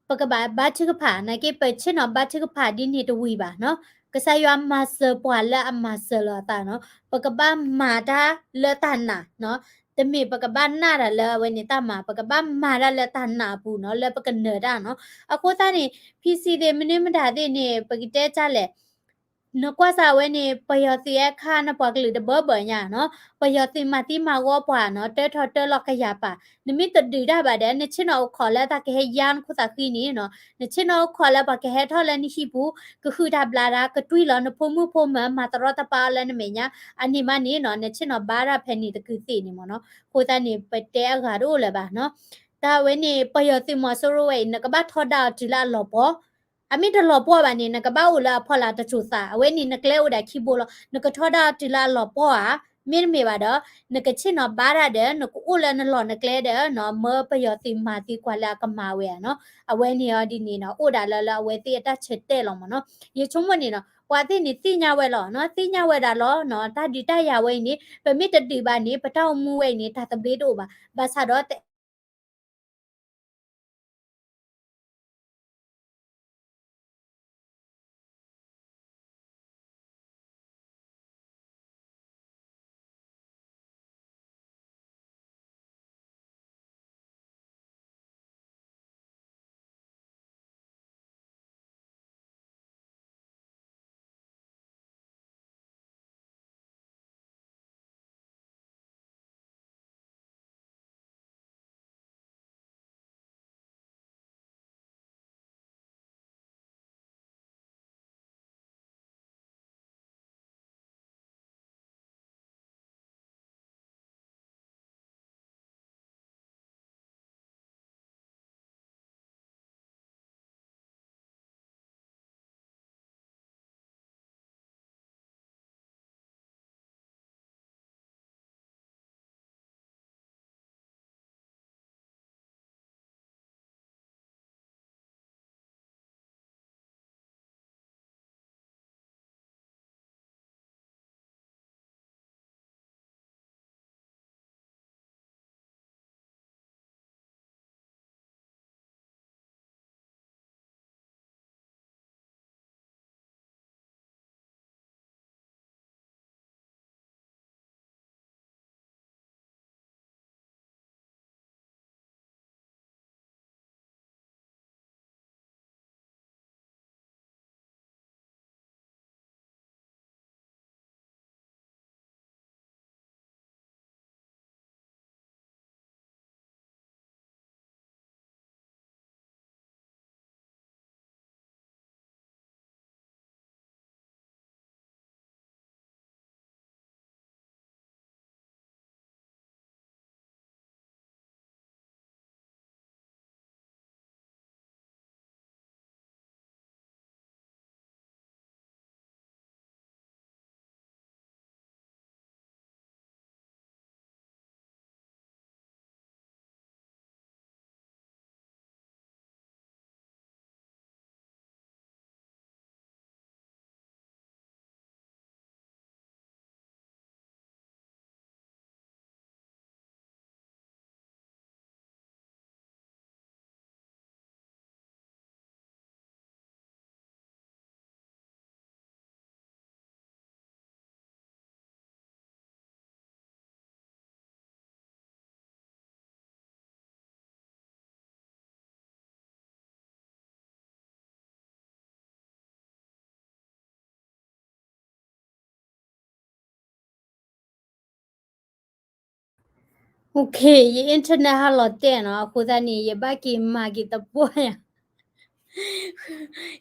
ပကဘၣ်ဘါထုကဖၣ်, နာ်က့ပဆ့ၣ်နီၤဘါထုကဖၣ်ဒ်န့ၣ်တဝံၤဘၣ်နီၤ. ကစၢ်ယွၤမၤစၢၤပှၤလၢအမၤစၢၤလီၤအသးနီၤ. ပကဘၣ်မၤတၢ်လၢတၢ်နာ်နီၤ. တမ့ၢ်ပကဘၣ်နာ်တၢ်လၢအဝဲန့ၣ်တၢ်မၤ, ပကဘၣ်မၤတၢ်လၢတၢ်နာ်အပူၤနီၤ, လၢပကနၢၤတၢ်နီၤ. အဃိသတးန့ၣ် P C သ့ၣ်မနုၤမတၤသ့ၣ်န့ၣ် ပကတဲတၢ်လဲၣ် နကွၢ်စၢ်ဝဲန့ၣ် ပယီၤသုးဟဲခးနပှၤကလုာ်တဘၢဘၢညါနီၤ, ပယီၤသုးမၤသံမၤဂီၤပှၤနီၤ, တၢထီၣ်တၢလီၤကယၤပာ်, နမ့ၢ်တဒုးတၢ်ဘၣ်ဒီး နဆ့ၣ်နီၤအိၣ်ခိးလၢတၢ်ကဟဲယါနခိၣ်သးဃံန့ၣ်နီၤ, နဆ့ၣ်နီၤအိၣ်ခိးလၢပှၤကဟဲထီၣ်လၢနဟံၣ်ပူၤ, ကဟုၣ်တၢ်ဘျးတၢ်, ကတွံၢ်လီၤနဖိမုၣ်ဖိမၢၤ, မၤတရီတပါအီၤလၢနမဲာ်ညါ, အန့ၣ်မးန့ၣ်နီၤ, နဆ့ၣ်နီၤဘါတၢ်ဖဲန့ၣ်တကုာ်သ့ၣ်န့ၣ်မ့ၢ်နီၤ. အဃိသတးန့ၣ် ပတဲအဂၤတအိၣ်လၢၤဘၣ်နီၤ. တၢ်ဝဲန့ၣ် ပယီၤသုးမီၤစိရိၤဝဲအံၤ နကဘၣ်ထီဒါအီၤတုၤလၢအလီၤပှီၢ် အမ့ၢ်တလီၤပှီၢ်ဘၣ်န့ၣ် နကဘၣ်အိၣ်လၢအဖီလာ်တစိၤသး, အဝဲန့ၣ်နကျဲအိၣ်ဒၣ်ခံဘိလီၤ. နကထီဒါအီၤတုၤလၢအလီၤပှီၢ်ဧါ, မ့တမ့ၢ်ဘၣ်ဒီး နကဆ့ၣ်နီၤဘါတၢ်ဒီး နကအိၣ်လၢနလီၢ်နကျဲဒီးနီၤ, မၢပယီၤသုးမၤသံကွၢ်လၢအကမၤဝဲဧါနီၤ. အဝဲန့ၣ်အီၤဒ်န့ၣ်နီၤ, အိၣ်ဒၣ်လၢလၢအဝဲသ့ၣ်အတၢ်ဆၢတဲာ်လီၤမ့ၢ်နီၤ. ယဆိကမိၣ်န့ၣ်နီၤ, ပှၤသ့ၣ်န့ၣ်သ့ၣ်ညါဝဲလီၤနီၤ, သ့ၣ်ညါဝဲဒၣ်လီၤနီၤ, တၢ်ဒုးတၢ်ယၤဝဲအံၤန့ၣ် ပမ့ၢ်တဒုးဘၣ်န့ၣ် ပတၢ်အိၣ်မူဝဲအံၤန့ၣ် တၢ်သဘျ့တအိၣ်ဘၣ်. ဘၣ်ဆၣ်ဒီး Okay, ယ internet ဟးလီၤတဲာ်နီၤ, အဃိသတးန့ၣ် ယဘၣ်က့ၤမၤက့ၤသပှၢ်ယၤ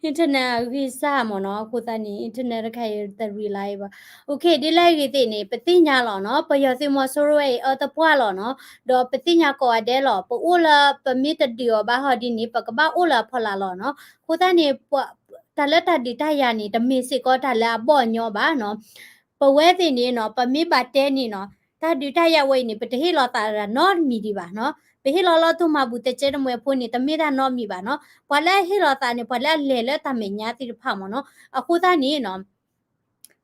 internet အဂံၢ်စၢ်မ့ၢ်နီၤ, အဃိသတးန့ၣ် internet တခါအံၤတ reliable ဘၣ်. Okay, ဒ်လဲၣ်ဂ့ၤသ့ၣ်န့ၣ် ပသ့ၣ်ညါလီၤနီၤ, ပယီၤသုးမီၤစိရိၤဝဲအံၤအၢသပှၢ်လီၤနီၤ, ဒီးပသ့ၣ်ညါကိးဂၤဒဲးလီၤ, ပအိၣ်လၢပမ့ၢ်တဒုးအီၤဘၣ်ဟီဒ်န့ၣ် ပကဘၣ်အိၣ်လၢအဖီလာ်လီၤနီၤ. အဃိသတးန့ၣ် တၢ်လၢတၢ်ဒုးတၢ်ယၤန့ၣ် တမ့ၢ်စ့ၢ်ကီးတၢ်လၢအဘီၣ်အညီဘၣ်နီၤ. ပဝဲသ့ၣ်န့ၣ်နီၤ, ပမ့ၢ်ဘၣ်တဲန့ၣ်နီၤ, တၢ်ဒုးတၢ်ယၤဝဲအံၤန့ၣ် ပတဟ့ၣ်လီၤသးတၢ်နီတမံၤဒံးဘၣ်နီၤ. ပဟ့ၣ်လီၤလီၤတိၢ်မၤဘူၣ်တကဲတမှဲၤဖိန့ၣ် တမ့ၢ်တၢ်နီတမံၤဘၣ်နီၤ. ပှၤလၢအဟ့ၣ်လီၤသးန့ၣ် ပှၤလၢအလဲၤလၢတၢ်မဲာ်ညါသ့ၣ်တဖၣ်မ့ၢ်နီၤ. အဃိသတးန့ၣ်နီၤ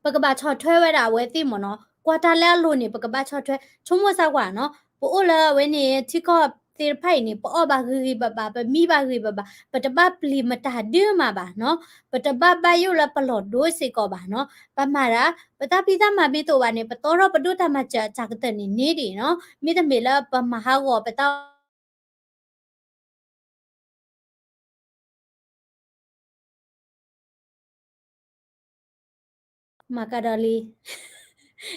ပကဘၣ်ဆီၣ်ထွဲဝဲဒၣ်အဝဲသ့ၣ်မ့ၢ်နီၤ. ကွၢ်တၢ်လၢအလိၤန့ၣ် ပကဘၣ်ဆီၣ်ထွဲ ဆိကမိၣ်စၢ်ကွၢ်နီၤ. ပအိၣ်လၢအဝဲန့ၣ် ထံကီၢ်သ့ၣ်တဖၣ်အံၤန့ၣ် ပအီၣ်ဘၣ်ဂ့ၤဂ့ၤဘၣ်ဘၣ်, ပမံဘၣ်ဂ့ၤဘၣ်ဘၣ်, ပတဘၣ်ပျံၤမတၤဒုမးဘၣ်နီၤ. ပတဘၣ်ဘၣ်ယိၣ်လၢပလီၢ်ဒိစ့ၢ်ကီးဘၣ်နီၤ. ပမၤဒၣ် ပတၢ်ဖံးတၢ်မၤမ့ၢ်တအိၣ်ဘၣ်န့ၣ် ပတီထီၣ်ပဒိၣ်တၢ်မၤစၢၤအစှၤကတၢၢ်န့ၣ်န့ၣ်ဒံးနီၤ. မ့တမ့ၢ်လၢပမၤဟးဂီၤပတၢ် မၤကဒီးလံ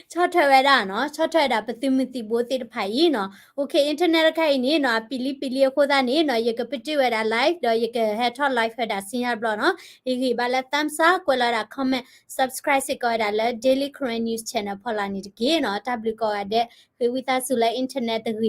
ဆီၣ်ထွဲဝဲဒၣ်နီၤ, ဆီၣ်ထွဲဝဲဒၣ်ပသုးမုၢ်သံၣ်ဘိသ့ၣ်တဖၣ်အံၤနီၤ. OK, internet တခါအံၤန့ၣ်နီၤ အပံၤလံပံၤလံအဃိသတးန့ၣ်နီၤ ယကပတုာ်ဝဲဒၣ် live ဒီးယကဟဲထီၣ် live ဝဲဒၣ်စံညါတဘျီနီၤ. ယဂ့ၤဘၣ်လၢ thumbs up, ကွဲးလီၤဝဲဒၣ် comment, subscribe စ့ၢ်ကီးဝဲဒၣ်လၢ Daily Karen News Channel ဖီလာ်န့ၣ်တက့ၢ်နီၤ. တၢ်ဘျုးကိးဂၤဒဲး, ဃ့ဝံသးစူၤလၢ internet တဂ့ၤ